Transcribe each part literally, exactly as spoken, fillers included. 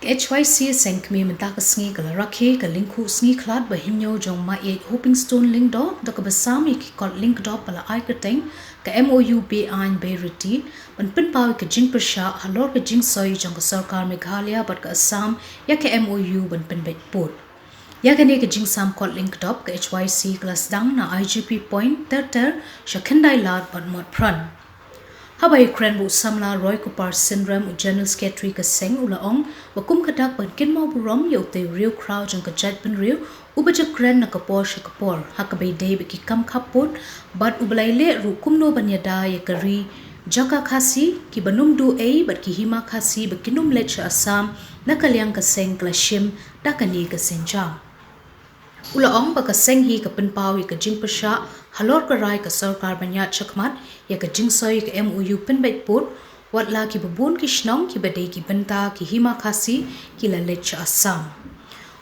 Ka H Y C Seng Kmie mynta ka sngi ka la rakhe ka lyngkhuh sngi khlad ba hynñiew jong Maieit Hopingstone Lyngdoh da kaba sam ïa ki kot lyngkdop ba la ai kyrteng ka M O U Be-aiñ Bereti ban pynpaw ïa ka jingpyrshah halor ka jingsoi jong ka sorkar Meghalaya bad ka Assam ïa ka M O U ban pynbeit pud. Ïa kane ka jingsam kot lyngkdop ka H Y C ka la sdang na I G P Point ter ter sha Khyndailad bad Motphran. Haba ïakren bad u samla Roykupar Synrem, u General Secretary ka seng, u la ong ba kum ka dak ban kynmaw burom ïa utei u riewkhraw jong ka jaitbynriew uba ju kren na ka por sha ka por ha kaba ïadei bad ki kam khappud bad uba la ïaleh ruh kumno ban ïada ïa ka ri jaka Khasi, kiba nym duh ei bad ki hima Khasi ba kin nym leit sha Assam, na ka liang ka seng ka la shim da kane ka sienjam. U la ong ba ka seng hi ka pynpaw ïa ka jingpyrshah halor ka rai ka sorkar ban ïaid shakhmat ïa ka jingsoi ka M O U pynbeit pud, watla kiba bun ki shnong kiba dei ki bynta ki hima Khasi ki la leit sha Assam.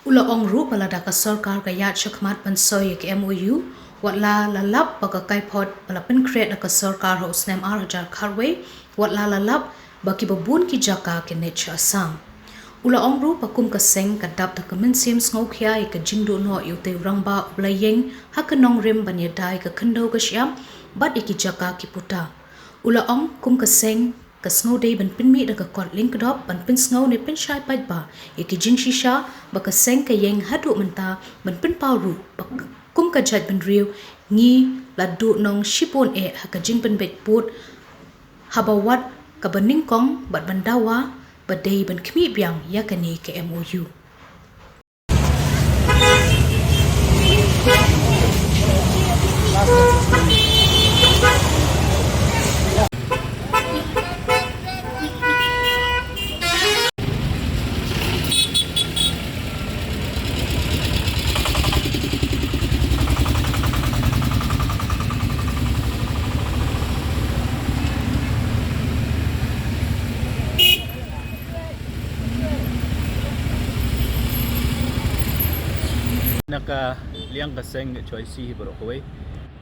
U la ong ruh ba lada ka sorkar ka ïaid shakhmat ban soi ïa ka M O U, watla la lap ba ka kaiphod ba la pynkhreh da ka sorkar ha u snem ar hajar khatwei, watla la lap ba kiba bun ki jaka kin leit sha Assam. U la ong ruh ba kum ka seng ka dap da ka mynsiem sngewkhia ïa ka jingduh noh ïa utei u rangbah uba la ïeng ha ka nongrim ban ïada ïa ka khyndew ka shyiap bad ïa ki jaka ki puta. U la ong kum ka seng ka sngew dei ban pynmih da ka kot lyngkdop ban pynsngew ne pynshai paidbah ïa ki jingshisha ba ka seng ka ïeng haduh mynta ban pynpaw ruh ba kum ka jaitbynriew ngi la duh nong shibun eh ha ka jingpynbeit pud haba wad kaba nyngkong bad ban dawa ba dei ban khmih biang ïa kane ka M O U. Na ka liang ka seng ka H Y C hi baroh kawei.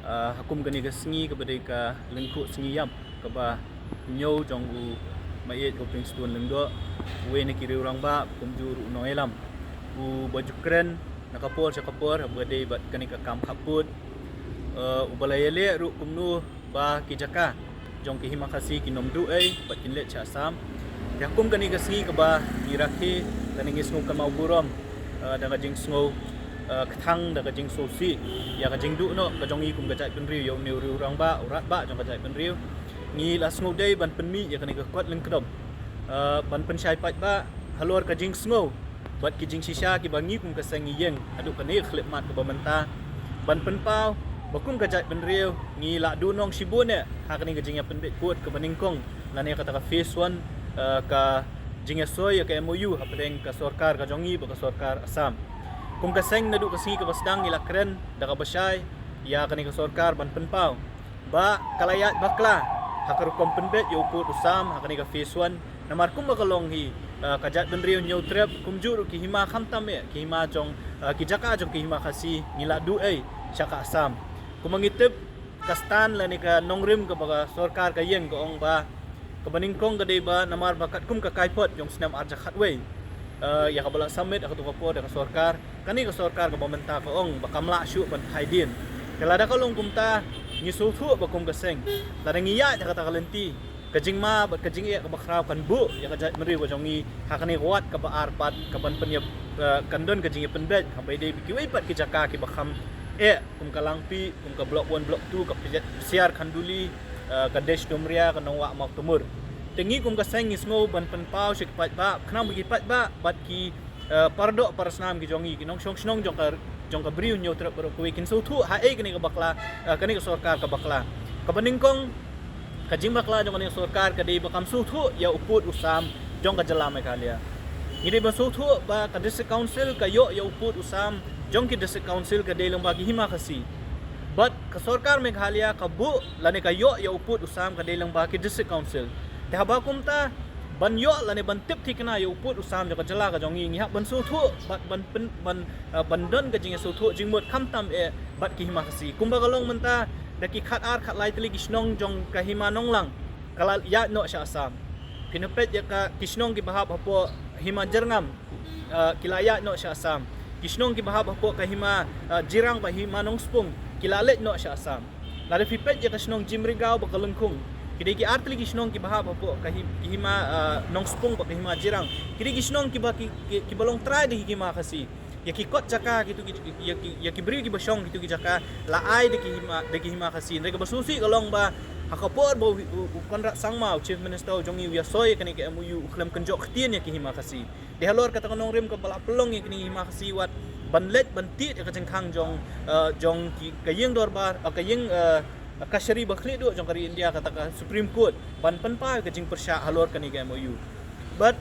Ah, ha kum kane ka sngi kaba dei ka lyngkhuh sngi ïap kaba hynñiew jong u Maieit Hopingstone Lyngdoh, uwei na ki riewrangbah, kumjuh ruh u nongïalam uba ju kren na ka por sha ka por haba dei bad kane ka kam khappud, eh, uba la ïaleh ruh kumno ba ki jaka jong ki hima Khasi kin nym duh ei bad kin leit sha Assam. Te ha kum kane ka sngi kaba ngi rakhe, kane ngi sngew kynmaw burom, eh, da ka jingsngew, eh, kthang, da ka jingsngewsih ïa ka jingduh noh ka jong ngi kum ka jaitbynriew ïa une u riewrangbah, u radbah jong ka jaitbynriew. Ngi la sngew dei ban pynmih ïa kane ka kot lyngkdop, eh, ban pynshai paidbah halor ka jingsngew bad ki jingshisha kiba ngi kum ka seng ngi ïeng haduh kane ka khyllipmat kaba mynta, ban pynpaw ba kum ka jaitbynriew ngi la duh nong shibun eh ha kane ka jingïapynbeit pud kaba nyngkong lane kata ka phase one, eh, ka jingïasoi ïa ka M O U hapdeng ka sorkar ka jong ngi bad ka sorkar Assam. Kum ka seng naduh ka sngi kaba sdang ngi la kren da kaba shai ïa kane ka sorkar ban pynpaw ba ka la ïaid bakla ha ka rukom pynbeit ïa u pud u sam ha kane ka phase one. Namar kumba ka long hi, ah, ka jaitbynriew Hynñiewtrep kumjuh ruh ki hima khamtam eh, ki hima jong, ah, ki jaka jong ki hima Khasi ngi la duh ei sha ka Assam. Kumba ngi tip ka stand lane ka nongrim kaba ka sorkar ka ïeng ka ong ba kaba nyngkong ka dei ba namar ba katkum ka kaiphod jong u snem ar hajar khatwei, eh, ïa kaba la submit ha katu ka por da ka sorkar. Kane ka sorkar kaba mynta ka ong ba kam lah shuh ban phai dien. Te lada ka long kumta ngi sngewthuh ba kum ka seng, lada ngi ïaid ha kata ka lynti, ka jingma bad ka jingeh kaba khraw kan buh ïa ka jaitbynriew ka jong ngi ha kane ka wad kaba ar pat kaban pynïap, eh, kan don ka jingïapynbeit haba ïadei bad kiwei pat ki jaka kiba kham eh kum ka Langpih, kum ka Block One, Block Two, ka Psiar Khanduli, eh, ka Desh Doomreah, ka Nongwah Mawtamur. Te ngi kum ka seng ngi sngew ban pynpaw sha ki paidbah, khnang ba ki paidbah bad ki, eh, paradoh parasnam ki jong ngi, ki nongshong shnong jong ka, jong ka Bri u Hynñiewtrep baroh kawei kin sngewthuh ha ei kane ka bakla, eh, kane ka sorkar ka bakla. Kaba nyngkong, ka jingbakla jong kane ka sorkar ka dei ba kam sngewthuh ïa u pud u sam jong ka jylla Meghalaya. Ngi dei ban sngewthuh ba ka District Council ka ïoh ïa u pud u sam jong ki District Council ka dei lyngba ki hima Khasi. Bad ka sorkar Meghalaya ka buh lane ka ïoh ïa u pud u sam ka dei lyngba ki District Council. Te haba kumta ban ïoh lane ban tip thikna ïa u pud u sam jong ka jylla ka jong ngi, ngi hap ban sngewthuh bad ban pyn-, ban, eh, ban don ka jingïasngewthuh jingmut khamtam eh bad ki hima Khasi. Kumba ka long mynta, da ki khatar khatlai tylli ki shnong jong ka hima Nonglang ka la ïaid noh sha Assam. Phin ïa peit ïa ka ki shnong kiba hap hapoh Hima Jyrngam, uh, ki la ïaid noh sha Assam. Ki shnong kiba hap hapoh ka hima, uh, Jirang bad hima Nongspung ki la leit noh sha Assam. Lada phi peit ïa ka shnong Jymrigaw bad ka Lyngkhung, ki dei ki artylli ki shnong kiba hap hapoh ka hi-, ki hima, uh, Nongspung bad ka hima Jirang. Ki dei ki shnong kiba ki, ki, kiba long trai da ki hima Khasi. Ïa ki kot jaka kitu ki, ïa ki, ïa ki briew kiba shong kitu ki jaka la ai da ki hima, da ki hima Khasi. Hynrei kaba sngewsih ka long ba ha ka por ba u, u, u Conrad Sangma, u Chief Minister jong ngi, u ïasoi ïa kane ka M O U, u khlem kynjoh ktien ïa ki hima Khasi. Dei halor kata ka nongrim kaba la pynlong ïa kine ki hima Khasi wat ban leit ban tied ïa ka jingkhang jong, uh, jong ki, ka ïing dorbar, uh, ka ïing, uh, kashari ba khlieh duh jong ka ri India, kata ka Supreme Court, ban pynpaw ïa ka jingpyrshah halor kane ka M O U. Bad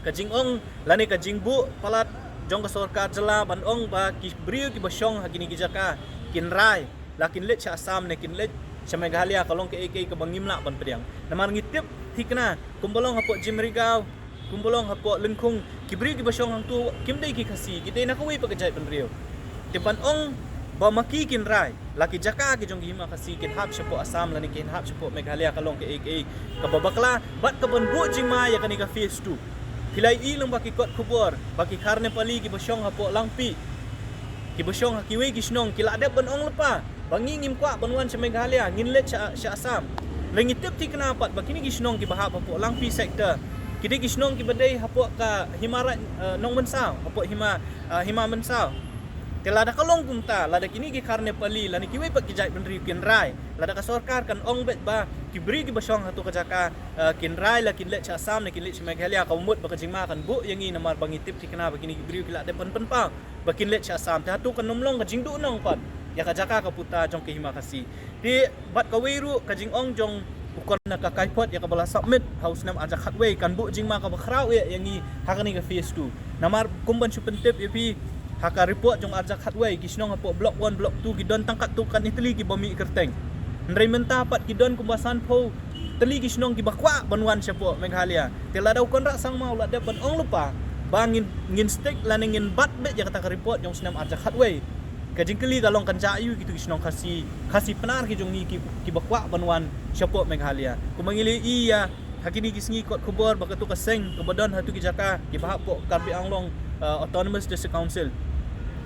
ka jingong lane ka jingbuh palat jong ka sorkar jylla ban ong ba ki briew kiba shong ha kine ki jaka kin rai, la kin leit sha Assam ne kin leit sha Meghalaya, ka long kaei kaei kaba ngim lah ban pdiang. Namar ngi tip thikna kumba long hapoh Jymrigaw, kumba long hapoh Lyngkhung, ki briew kiba shong hangtu kim dei ki Khasi, ki dei na kawei pat ka jaitbynriew. Te ban ong ba ma ki kin rai, la ki jaka ki jong ki hima Khasi kin hap shapoh Assam lane kin hap shapoh Meghalaya, ka long kaei kaei kaba bakla bad kaban buh jingma ïa kane ka phase two. Phi la ïohi lyngba ki kot khubor ba ki Khar Nepali kiba shong hapoh Langpih, kiba shong ha kiwei ki shnong, ki la dep ban ong lypa ba ngi ngim kwah ban wan sha Meghalaya, ngin leit sha, sha Assam. Hynrei ngi tip thikna pat ba kine ki shnong kiba hap hapoh Langpih sector, ki dei ki shnong kiba dei hapoh ka hima Raid, eh, Nongmynsaw, hapoh hima, eh, hima Mynsaw. Te lada ka long kumta, lada kine ki Khar Nepali lane kiwei pat ki jaitbynriew kin rai, lada ka sorkar kan ong beit ba ki briew kiba shong hato ka jaka, eh, kin rai la kin leit sha Assam ne kin leit sha Meghalaya, ka mut ba ka jingma kan buh ïa ngi, namar ba ngi tip thikna ba kine ki briew ki la dep ban pynpaw ba kin leit sha Assam. Te hato kan ym long ka jingduhnong pat ïa ka jaka ka puta jong ka hima Khasi. Te bad kawei ruh ka jingong jong u Conrad na ka kaiphod ïa kaba la submit ha u snem arhajar khatwei kan buh jingma kaba khraw ïa, ïa ngi ha kane ka phase two. Namar kum ban shu pyntip ïa phi, ha ka report jong arhajar khatwei, ki shnong hapoh block one, block two ki don tang katto katne tylli kiba mih kyrteng. Hynrei mynta pat ki don kumba sanphew tylli ki shnong kiba kwah ban wan shapoh Meghalaya. Te lada u Conrad Sangma u la dep ban ong lypa ba ngin, ngin stick lane ngin bat beit ïa kata ka report jong u snem arhajar khatwei, ka jingkylli ka long kan jia aiu kitu ki shnong Khasi, Khasi Pnar ki jong ngi ki, kiba kwah ban wan shapoh Meghalaya. Kumba ngi la ïohi ïa ha kine ki sngi kot khubor ba katu ka seng kaba don ha tu ki jaka kiba hap hapoh Karbi Anglong, uh, Autonomous District Council,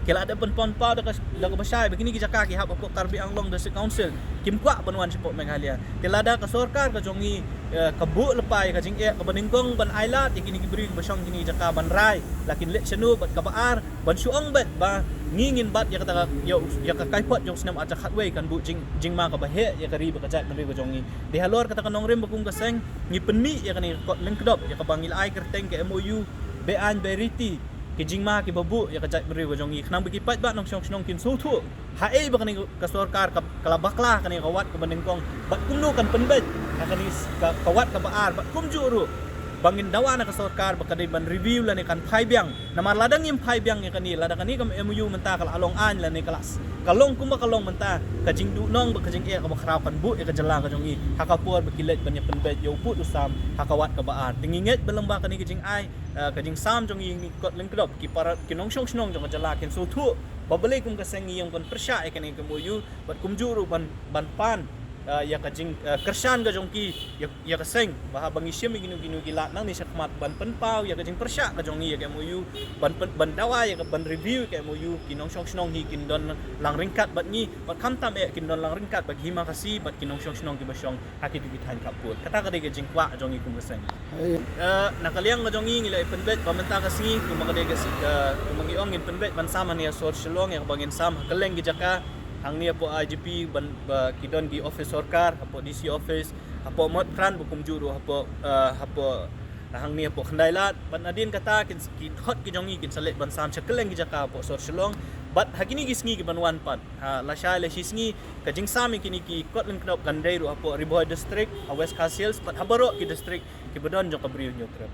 ki la dep ban pynpaw da ka, da kaba shai ba kine ki jaka ki hap hapoh Karbi Anglong District Council, kim kwah ban wan shapoh Meghalaya. Te lada ka sorkar ka jong ngi, uh, ka buh lypa ïa ka jingeh kaba nyngkong ban ailad ïa kine ki briew kiba shong kine ki jaka ban rai la kin leit shano, bad kaba ar ban shu ong beit ba ngi ngin bat ïa kata ka, ïa, ïa ka kaiphod jong u snem arhajar khatwei, kan buh jing, jingma kaba heh ïa ka ri bad ka jaitbynriew ka jong ngi. Dei halor kata ka nongrim ba kum ka seng ngi pynmih ïa kane ka kot lyngkdop ïa kaba ngi la ai kyrteng ka M O U Beaiñ Beairiti, ki jingma kiba buh ïa ka jaitbynriew ka jong ngi, khnang ba ki paidbah nongshong shnong kin sngewthuh haei ba kane ka sorkar ka, ka la bakla kane ka wat kaba nyngkong, bad kumno kan pynbeit ha kane ka, ka wat kaba ar, bad kumjuh ruh ba ngin dawa na ka sorkar ba ka dei ban review lane kan phai biang. Namar lada ngim phai biang ïa kane, lada kane ka M O U mynta ka la long aiñ lane ka la s-, ka long kumba ka long mynta, ka jingduhnong bad ka jingeh kaba khraw kan buh ïa ka jylla ka jong ngi ha ka por ba ki leit ban ïa pynbeit ïa u pud u sam ha ka wat kaba ar. Te ngi ngeit ba lyngba kane ka jingai, eh, ka jingsam jong ngi, ngi kot lyngkdop, ki para, ki nongshong shnong jong ka jylla kin sngewthuh ba balei kum ka seng ngi ïeng ban pyrshah ïa kane ka M O U, bad kumjuh ruh ban, ban pan, eh, ïa ka jing, eh, kyrshan ka jong ki ïa, ïa ka seng, ba haba ngi shim ïa kino kino ki lad nangne shakhmat ban pynpaw ïa ka jingpyrshah ka jong ngi ïa ka M O U, ban pyn, ban dawa ïa ka, ban review ïa ka M O U, ki nongshong shnong hi kin don lang ryngkat bad ngi, bad khamtam eh kin don lang ryngkat bad ki hima Khasi bad ki nongshong shnong kiba shong ha kitu ki thaiñ khappud. Kata ka dei ka jingkwah jong ngi kum ka seng. Eh, na ka liang ka jong ngi ngi la pynbeit ba mynta ka sngi, kumba ka dei ka sngi, eh, kumba ngi ong, ngin pynbeit ban sam hangne ha sor Shillong, ïa kaba ngin sam ha kylleng ki jaka, hangne hapoh I G P, ban, ba ki don ki office sorkar, hapoh D C office, hapoh Motphran, bad kumjuh ruh hapoh, eh, hapoh, hangne hapoh Khyndai Lad, bad nadien kata kin, ki hot ki jong ngi kin sa leit ban sam sha kylleng ki jaka hapoh sor Shillong, bad ha kine ki sngi kiban wan pat, ha lashai lashisngi, ka jingsam ïa kine ki kot lyngkdop kan dei ruh hapoh Ri Bhoi District, ha West Khasi Hills, bad ha baroh ki district kiba don jong ka Bri u Hynñiewtrep.